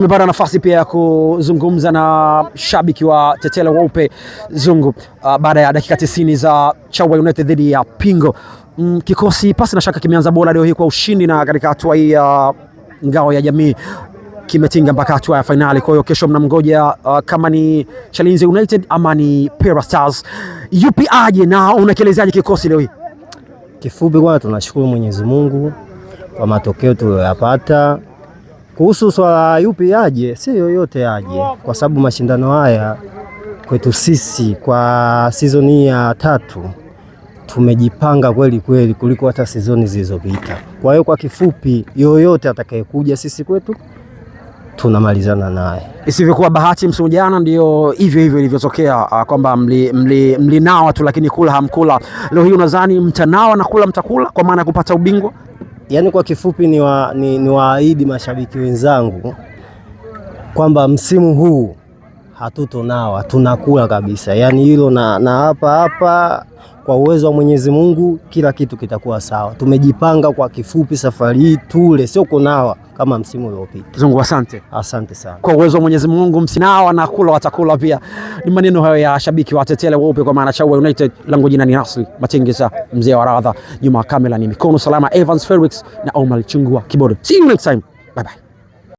Tumepata nafasi pia ya kuzungumza na shabiki wa Tetele Weupe Zungu baada ya dakika 90 za Chawa United dhidi ya Pingo. Kikosi pasi na shaka kimeanza bora leo hii kwa ushindi na katika hatua hii ya ngao ya jamii kimetinga mpaka hatua ya fainali. Kwa hiyo kesho mnamgoja kama ni Chalinze United ama ni Pera Stars. Yupi aje na unakielezaje kikosi leo hii? Kifupi kwanza tunashukuru Mwenyezi Mungu kwa matokeo tuliyoyapata. Kuhusu swala yupi aje, si yoyote aje, kwa sababu mashindano haya kwetu sisi kwa season hii ya tatu tumejipanga kweli kweli kuliko hata season zilizopita. Kwa hiyo kwa kifupi, yoyote atakayekuja sisi kwetu tunamalizana naye. Isivyokuwa bahati msimu jana ndio hivyo hivyo ilivyotokea, kwamba mlinawa mli tu, lakini kula hamkula. Leo hii unadhani mtanawa na kula mtakula, kwa maana ya kupata ubingwa? Yaani kwa kifupi ni waahidi mashabiki wenzangu kwamba msimu huu hatutonawa, tunakula kabisa. Yaani hilo na hapa hapa kwa uwezo wa Mwenyezi Mungu kila kitu kitakuwa sawa. Tumejipanga kwa kifupi, safari hii tule, sio kunawa kama msimu uliopita. Zungu, asante. Asante sana. Kwa uwezo wa Mwenyezi Mungu msinawa na kula watakula pia. Ni maneno hayo ya shabiki wa Tetele Weupe kwa maana Chawa United. Langu jina ni Nasri Matengeza, mzee wa radha. Nyuma ya kamera ni mikono salama Evans Felix na Omar Chungwa Kibodo. See you next time. Bye bye.